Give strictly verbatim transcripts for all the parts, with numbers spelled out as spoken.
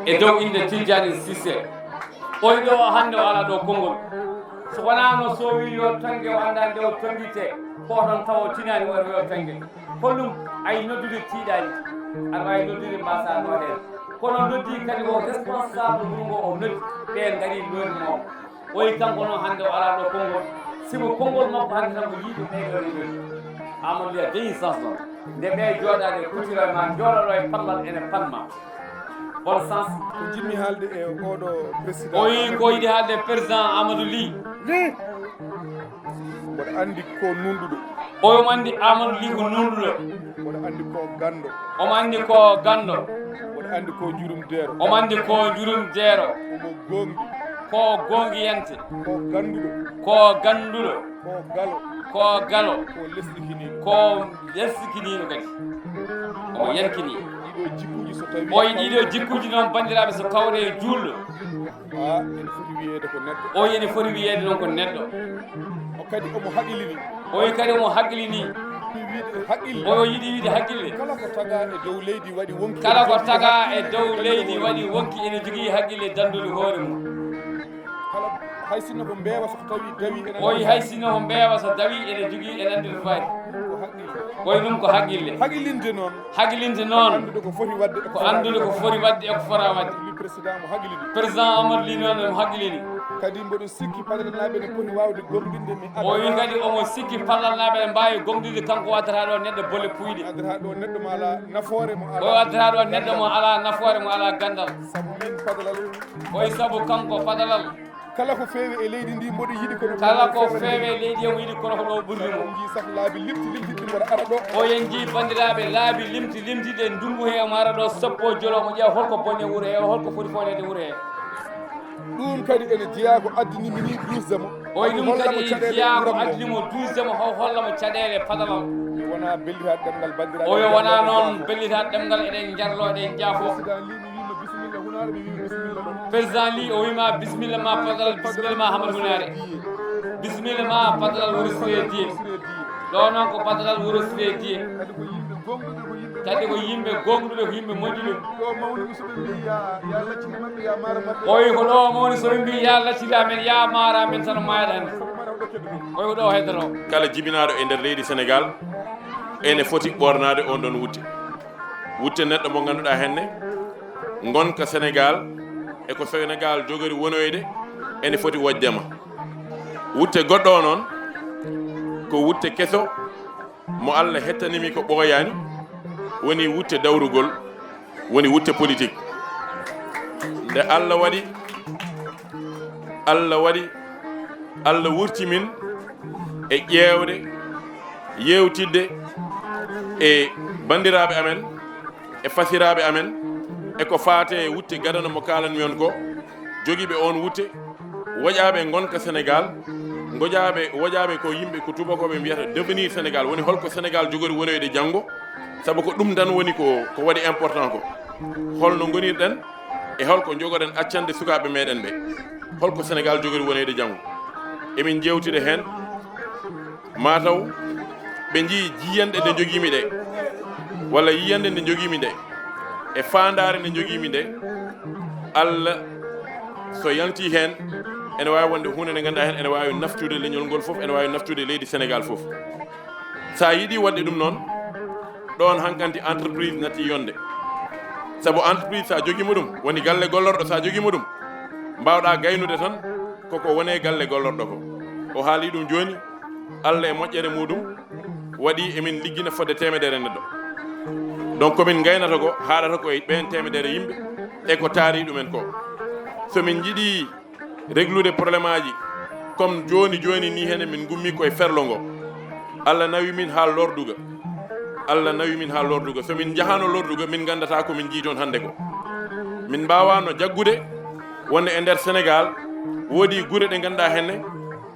E dow innde Tijjani Sise. Oy ɗo hannde o alaa ɗo konngol. So wonaa no so wii yo tonnge o anndaa nde o tonngitee, ko ɗon tawa o tinaani o yo tonnge. Kono ɗum ay noddude tiiɗaani, aɗa waawi noddude mbaasaa no heen. Kono noddi kadi o responsable wuro ngo o noddi, ɓeen ngarii noddi mo. Oyi kanko noon hannde o alaa ɗo konngol. Sibu konngol makko hannde tan ko yiide ɓeydore joni. Amadou Ly a dañi sens noon. Nde ɓe jooɗaade kutira ma jooɗoɗo e pallal ene panma. Bon sens. Ko jiɗmi haalde e oɗo président. O wi ko yiɗi haalde président Amadou Ly. Mboɗo anndi ko nunɗuɗo. Omo anndi Amadou Ly ko nunɗuɗo. Mboɗo anndi ko ganndo. Omo anndi ko ganndo. Mboɗo anndi ko jurum deero. Omo anndi ko jurum deero. Omo goongi. Ko goongiyante. Ko gannduɗo. Ko gannduɗo. Ko galo. Ko galo. Ko lesɗikiniiɗo. Ko lesɗikiniiɗo kadi. Omo yankini. Ɗiɗo jikkuuji so tawi. O yiɗi ɗiɗo jikkuuji noon, banndiraaɓe, so kawre e juulɗo. Ah, ene foti wiyeede ko neɗɗo. O ene foti wiyeede noon ko neɗɗo. O kadi omo haqilini. O wi kadi omo haqilini. Wiide haqille. O yiɗi wiide haqille. Kala ko taga e dow leydi waɗi wonki. Kala ko taga e dow leydi waɗi wonki ene jogii haqille dandude hoore mum. Kala hay sinno ko mbeewa so tawi dawi ene. O wi hay sinno ko mbeewa so dawi ene jogii ene anndi no faati. Ko haqille. O wi ɗum ko haqille. Haqilinde noon. Haqilinde noon. Anndude ko foti waɗde e ko ko anndude ko foti waɗde e ko fota waɗde. Président mo haqilini. Président Amadou Ly noon mo haqilini. Kadi mboɗo sikki Padalalnaaɓe ne poti waawde gomɗinde mi. O wi kadi omo sikki Padalalnaaɓe ne mbaawi gomɗinde kanko o addata ɗo neɗɗo bolle puyɗe. Addata ɗo neɗɗo mo alaa nafoore mo alaa. O addata ɗo neɗɗo mo alaa nafoore mo alaa ganndal. Sabu min Padalal. O wi sabu kanko Padalal. Kala ko feewi e leydi ndi mboɗo yiɗi kono. Kala ko feewi e leydi omo yiɗi kono ko ɗo ɓurri mo. Jii sah laabi limti limti ɗi mboɗo ara ɗo. O yen jii banndiraaɓe laabi limti limti ɗe ndunngu he omo ara ɗo sappo jolo omo ƴeewa holko bonni e wuro he, holko foti fooɗeede wuro he. Ɗum kadi ene jeyaa ko addini mi ni duusde mo. O wi ɗum kadi jeyaa ko addini mo duusde mo, o holla mo caɗeele Padalal. Mi wonaa bellitaade ɗemngal banndiraaɓe. O wi wonaa noon bellitaade ɗemngal eɗen njarlo eɗen jaafo. Président Ly, mi wiima bisimilla, hunaare mi wiima bisimilla ɗon. Président Ly, o wiima bisimilla ma Padalal, bisimilla ma Hamadou Hunaare. Bisimilla ma Padalal wuro Siré Dié. Ɗo noon ko Padalal wuro Siré Dié. Kadi ko yimɓe gonɗuɓe, ko yimɓe. Kadi ko yimɓe gonɗuɓe, ko yimɓe moƴƴuɓe. Ɗo mawni so ɓe mbi ya, ya laccinde maɓɓe, ya maara maɓɓe. O wi ko ɗo mawni so ɓe mbi ya laccinde amen, ya maara amen tan o maayata hannde. O wi ko ɗo o heddoro. Kala jibinaaɗo e nder leydi Sénégal ene foti ɓoornaade on ɗon wutte. Wutte neɗɗo mo ngannduɗaa henne, ngonka Sénégal e ko Sénégal jogori wonoyde ene foti wojde ma. Wutte goɗɗo o noon, ko wutte keso mo Allah hettanimi ko ɓooyaani, woni wutte dawrugol, woni wutte politique. Nde Allah waɗi, Allah waɗi, Allah wurti min e ƴeewde, yeewtidde e banndiraaɓe amen, e fasiraaɓe amen, e ko faate e wutte gadano mo kaalanmi on ko, jogiiɓe on wutte, woƴaaɓe ngonka Sénégal, ngoƴaaɓe, woƴaaɓe ko yimɓe ko tubakooɓe mbiyata devenir Sénégal, woni holko Sénégal jogori wonoyde janngo, sabu ko ɗum tan woni ko, ko waɗi important ko. Holno ngonirɗen e holko njogoɗen accande sukaaɓe meɗen ɓe? Holko Sénégal jogori wonoyde janngo? Emin jeewtida heen. Mataw ɓe njii jiyanɗe ɗe njogiimi ɗe, walla yiyannde nde njogiimi nde, e faandaare nde njogiimi nde, Allah so yaltii heen, ene waawi wonde huunde nde ngannduɗaa heen ene waawi naftude leñol ngol fof, ene waawi naftude leydi Sénégal fof. So a yiɗii waɗde ɗum noon, ɗoon hankanti entreprise natti yonde. Sabu entreprise, so a jogiima ɗum, woni galle gollorɗo, so a jogiima ɗum, mbaawɗaa gaynude tan koko wone galle gollorɗo ko. O haali ɗum jooni, Allah e moƴƴere muɗum waɗi emin liggina fodde teemedere neɗɗo. Donc, ko min ngaynata ko, haaɗata ko e ɓeen teemedere yimɓe e ko taari ɗumen ko. So min njiɗii réglude problème aji, comme jooni jooni ni, hene min ngummi koye ferlo ngo. Allah nawi min haa lorduga. Allah nawi min haa lorduga. So min njahano lorduga, min nganndata ko min njii toon hannde ko. Min mbaawano jaggude wonde e nder Sénégal woodi gure ɗe ngannduɗaa henne,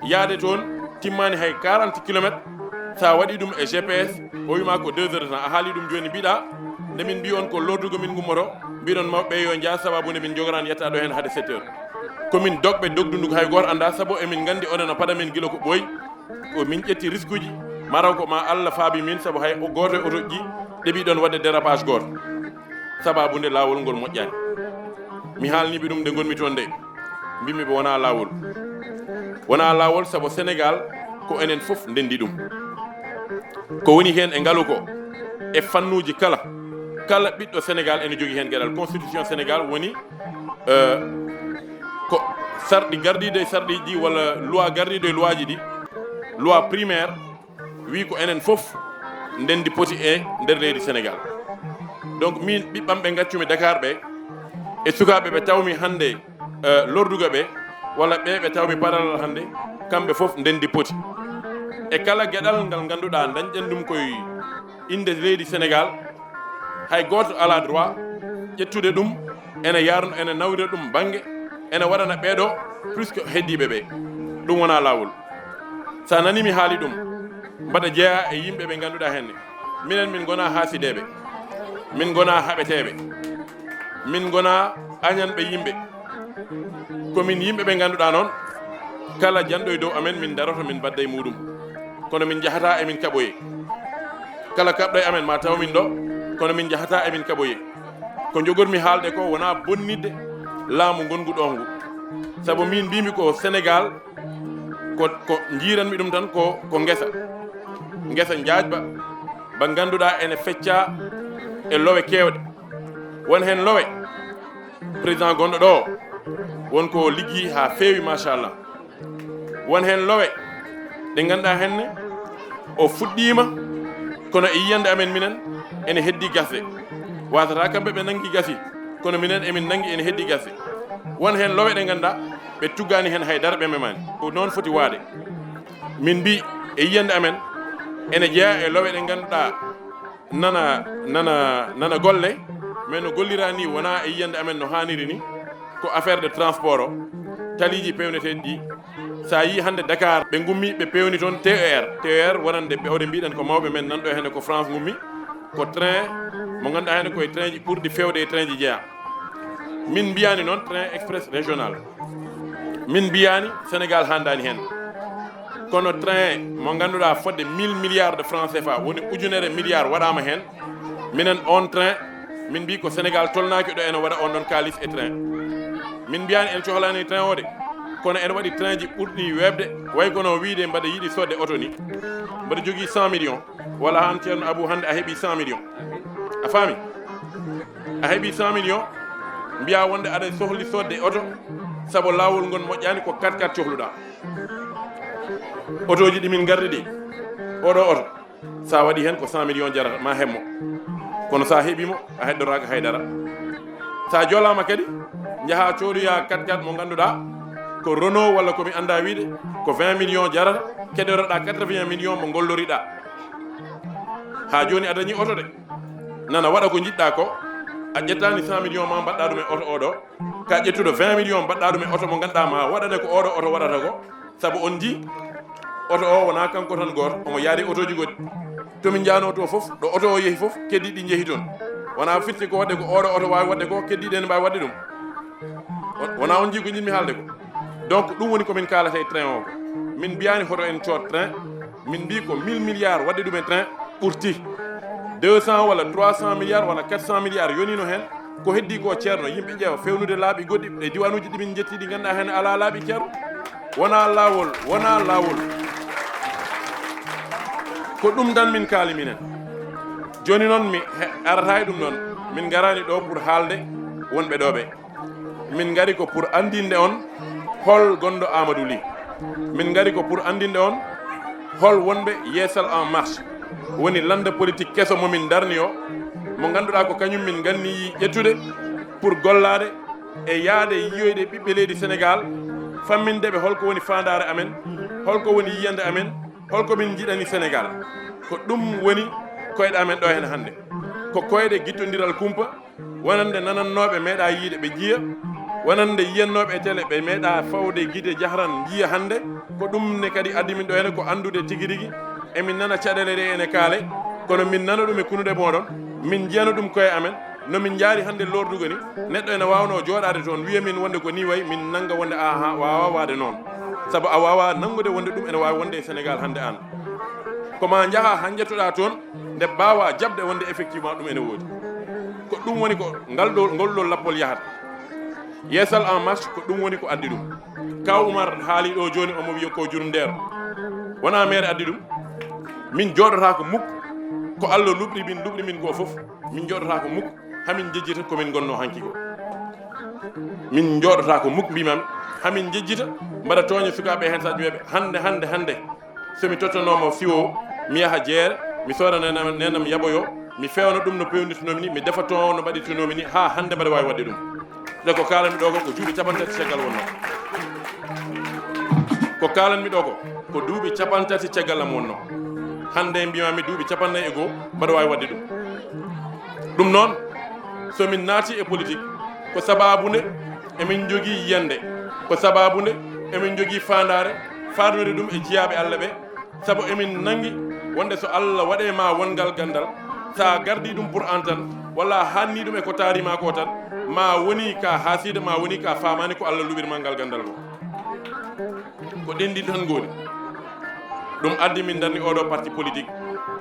yaade toon timmaani hay quarante kilomètres. So a waɗi ɗum e G P S, o wima ko deux heures de temps. A haali ɗum jooni, mbiɗa, nde min mbi on ko lordugo min ngummoto, mbiɗon mawɓe yo njah, sababu nde min njogoraani yetta ɗo heen hade sept heures. Ko min dogɓe dogdundugo, hay gooto annda, sabu emin nganndi onon no pada min gila ko ɓooyi. Ko min ƴetti risque uji, mataw ko ma Allah faabi min, sabu hay o gooto e oto ji ɗeɓi ɗon waɗde dérapage gooto. sababu nde laawol ngol moƴƴaani. Mi haalniiɓe ɗum nde ngonmi toon nde, mbimmi ɓe wonaa laawol. Wonaa laawol sabu Senegaal ko enen fof ndenndi ɗum. Ko woni heen e ngalu ko, e fannuuji kala, kala ɓiɗɗo Senegaal ene jogii heen geɗal. Constitution Senegaal woni, eh, ko sarɗi gardiiɗo e sarɗiiji ɗi, walla loi gardiiɗo e loi ji ɗi, loi primaire, wi ko enen fof ndenndi poti e nder leydi Senegaal. Donc, min ɓiɓɓam ɓe ngaccumi Dakar ɓe, e sukaaɓe ɓe tawmi hannde, eh, Lorduga ɓe, walla ɓe ɓe tawmi Paralal hannde, kamɓe fof ndenndi poti. E kala geɗal ngal ngannduɗaa dañɗen ɗum koye innde leydi Senegaal, hay gooto alaa droit ƴettude ɗum, ene yarno, ene nawrira ɗum bannge, ene waɗana ɓeeɗo plus que heddiiɓe ɓe. Ɗum wonaa laawol. So a nanii mi haali ɗum, mbaɗa jeyaa e yimɓe ɓe ngannduɗaa heen ne. Minen, min ngonaa haasideeɓe, min ngonaa haɓeteeɓe, min ngonaa añanɓe yimɓe. Ko min yimɓe ɓe ngannduɗaa noon, kala janɗo e dow amen, min daroto, min mbadda e muuɗum. Kono min njahataa emin kaɓoyee. Kala kaɓɗo e amen ma taw min ɗo, kono min njahataa emin kaɓoyee. Ko njogormi haalde ko wonaa bonnitde laamu ngonngu ɗo ngu. Sabu min mbiymi ko Senegaal, ko, ko njiiranmi ɗum tan ko, ko ngesa. Ngesa njaajba, ba ngannduɗaa ene feccaa e lowe keewɗe. Won heen lowe, président gonɗo ɗo, won ko liggii haa feewi, machallah. Won heen lowe ɗe ngannduɗaa heen ne, o fuɗɗiima, kono e yiyannde amen minen, ene heddi gasde. Wasata kamɓe ɓe nanngi gasi, kono minen emin nanngi ene heddi gasde. Won heen lowe ɗe ngannduɗaa ɓe tuggaani heen hay dara, ɓe memaani. Ko noon foti waade. Min mbi e yiyannde amen, ene jeyaa e lowe ɗe ngannduɗaa nana, nana, nana golle, mais no gollira ni wonaa e yiyannde amen no haaniri ni. Ko affaire de transport o, taliiji peewneteeɗi ɗi. So a yii hannde Dakar, ɓe ngummi, ɓe peewni toon T E R. T E R wonande ɓe, ɓe mbiɗen ko mawɓe men nan ɗo heen ko France ngummi. Ko train mo ngannduɗaa heen ko e train ji ɓurɗi feewde e train ji jeyaa. Min mbiyaani noon train express régional. Min mbiyaani Senegaal haandaani heen. Kono train mo ngannduɗaa fodde mille milliards de francs C F A, woni ujunere milliard waɗaama heen. Minen on train, min mbi ko Senegaal tolnaaki ɗo ene waɗa on ɗon kaalis e train. Min mbiyaani en cohlaani train o de, kono ene waɗi train ji ɓurɗi weeɓde, way kono wiyde mbaɗa yiɗi sodde oto ni. Mbaɗa jogii cent millions, walla aan Ceerno Abou hannde a heɓii cent millions. A faami? A heɓii cent millions, mbiyaa wonde aɗa sohli sodde oto, sabu laawol ngol moƴƴaani, ko quatre-quatre cohluɗaa. Otooji ɗi min ngardi ɗi, oɗo oto, so a waɗii heen ko cent millions jarata, ma heɓ mo. Kono so a heɓii mo, a heddoraaka hay dara. So a joolaama kadi, njahaa coodoyaa quatre-quatre mo ngannduɗaa ko Renault walla ko mi anndaa wiyde, ko vingt millions jarata, keɗotoɗaa quatre-vingts millions mo ngolloriɗaa. Haa jooni a dañii oto de. Nana waɗa ko njiɗɗaa ko, a ƴettaani cent millions ma mbaɗɗaa ɗum e oto oɗo, ka ƴettuɗo vingt millions mbaɗɗaa ɗum e oto mo ngannduɗaa ma waɗane ko oɗo oto waɗata ko, sabu on njii oto o wonaa kanko tan gooto, omo yaade otooji goɗɗi. To min njahnoo to fof, ɗo oto o yehi fof, keddiiɗi njehi toon. Wonaa firti ko waɗde ko oɗo oto waawi waɗde ko, keddiiɗi ene mbaawi waɗde ɗum. O-, wonaa on njii ko njiɗmi haalde ko. Donc, ɗum woni ko min kaalata e train o ko. Min mbiyaani hoto en cood train, min mbii ko mille milliards waɗde ɗum e train ɓurti. Deux cents walla trois cents milliards walla quatre cents milliards yoniino heen. Ko heddii ko, Ceerno, yimɓe ƴeewa fewnude laabi goɗɗi e diwaanuuji ɗi min njetti, ɗi ngannduɗaa heen alaa laabi, Ceerno. Wonaa laawol, wonaa laawol. Ko ɗum tan min kaali minen. Jooni noon mi he-, arataa e ɗum ɗoon. Min ngaraani ɗo pour haalde wonɓe ɗo ɓe. Min ngari ko pour anndinde on hol gonɗo Amadou Ly. Min ngari ko pour anndinde on hol wonɓe Yeesal en Marche. Woni lannda politique keso mo min ndarni o, mo ngannduɗaa ko kañum min nganni ƴettude pour gollaade e yahde yiyoyde ɓiɓɓe leydi Senegaal, famminde ɓe hol ko woni faandaare amen, hol ko woni yiyannde amen, hol ko min njiɗani Senegaal. Ko ɗum woni koyɗe amen ɗo heen hannde. Ko koyɗe gittondiral kumpa, wonande nanannooɓe meeɗaa yiide ɓe njiya, wonande yiyannooɓe e tele ɓe meeɗaa fawde gite jahran njiya hannde. Ko ɗum ne kadi addi min ɗo heen, ko anndude tigi rigi emin nana caɗeele ɗe ene kaale, kono min nana ɗum e kunuɗe mooɗon, min njiyana ɗum koye amen. No min njaari hannde Lorduga ni, neɗɗo ene waawnoo jooɗaade toon, wiya min wonde ko nii wayi, min nannga wonde ahaa, waawaa waade noon. Sabu a waawaa nanngude wonde ɗum ene waawi wonde e Senegaal hannde aan. Ko maa njahaa haa njettoɗaa toon, nde mbaawaa jaɓde wonde effectivement ɗum ene woodi. Ko ɗum woni ko ngal ɗo, ngol ɗo lappol yahata. Yeesal en marche, ko ɗum woni ko addi ɗum. Kaw Umar haali ɗo jooni, omo wiya ko jurum ndeero. Wonaa mere addi ɗum. Min jooɗotaako muk ko Allah luɓri min, luɓri min ko fof. Min jooɗotaako muk hamin njejjita ko min ngonno hanki ko. Min jooɗotaako muk mbimami hamin njejjita, mbaɗa tooña sukaaɓe heen, sa ƴuweɓe hannde, hannde, hannde. So mi tottanoomo fiwo, mi yaha jeere, mi soora nenam, nenam yaɓoyo, mi fewna ɗum no pewnirtunoomi ni, mi defa toon no mbaɗirtunoomi ni, haa hannde mbaɗa waawi waɗde ɗum. Nde ko kaalanmi ɗo ko, ko duuɓi capanɗe tati caggal wonno. Ko kaalanmi ɗo ko, ko duuɓi capanɗe tati caggal am wonno. Hannde mbimami duuɓi capanɗe nayi e goo mbaɗa waawi waɗde ɗum. Ɗum noon, so min naati e politique, ko sabaabu nde emin njogii yiyannde, ko sabaabu nde emin njogii faandaare, faandude ɗum e jiyaaɓe Allah ɓe, sabu emin nanngi wonde so Allah waɗe ma won ngal ganndal, so a gardii ɗum pour an tan, walla a haannii ɗum e ko taari ma ko tan, ma woni ka haasiida, ma woni ka faamaani ko Allah luɓir ma ngal ganndal ko. Ko ɗen ɗiɗi tan ngoodi. Ɗum addi min darni oɗo parti politique.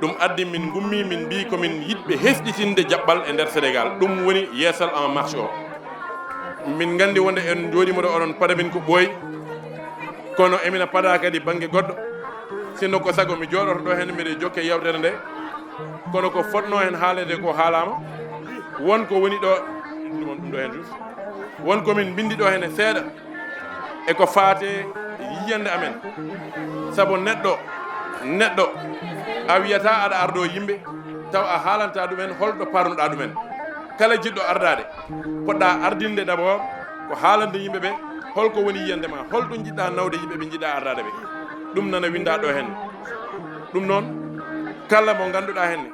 Ɗum addi min ngummi, min mbii ko min yiɗɓe hesɗitinde jaɓɓal e nder Sénégal. Ɗum woni Yeesal en marche o. Min nganndi wonde en njooɗiima ɗo, oɗon paɗa min ko ɓooyi. Kono emina paɗa kadi bannge goɗɗo. Sinno ko sago mi jooɗoto ɗo heen, mbiɗa jokke yewtere nde. Kono ko fotnoo heen haalede ko haalaama. Won ko woni ɗo, ɗum, ɗum ɗo heen tun. Won ko min mbinndi ɗo heen e seeɗa. E ko faate yiyannde amen. Sabu neɗɗo, neɗɗo, a wiyata aɗa ardo yimɓe, taw a haalanta ɗumen holɗo parnuɗa ɗumen. Kala jiɗɗo ardaade, poɗɗa ardinde d'abord ko haalande yimɓe ɓe holko woni yiyannde ma, holɗo jiɗɗa nawde yimɓe ɓe jiɗɗa ardaade ɓe. Ɗum nana winnda ɗo heen. Ɗum noon, kala mo ngannduɗa heen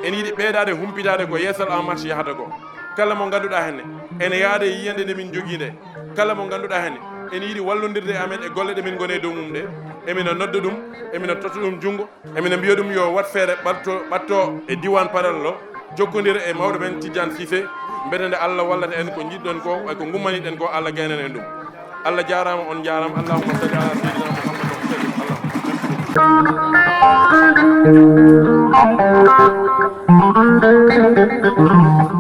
ene yiɗi ɓeydaade humpitaade ko Yeesal en marche yahata ko. Kala mo ngannduɗa heen ene yaada e yiyannde nde min njogii nde. Kala mo ngannduɗa heen ene yiɗi wallondirde e amen e golle ɗe min ngoni e dow mum ɗe, emina nodda ɗum, emina totta ɗum junngo, emina mbiya ɗum yo wat feere ɓatto, ɓatto e diiwaan Parel o, jokkondira e mawɗo men Tidiane Cissé, mbete nde Allah wallata en ko njiɗɗen ko e ko ngummaniɗen ko, Allah gaynan en ɗum. Allah jaaraama, on njaaraama. Allahumma salli ala sayyidina Muhammad wa sallim. Allahumma.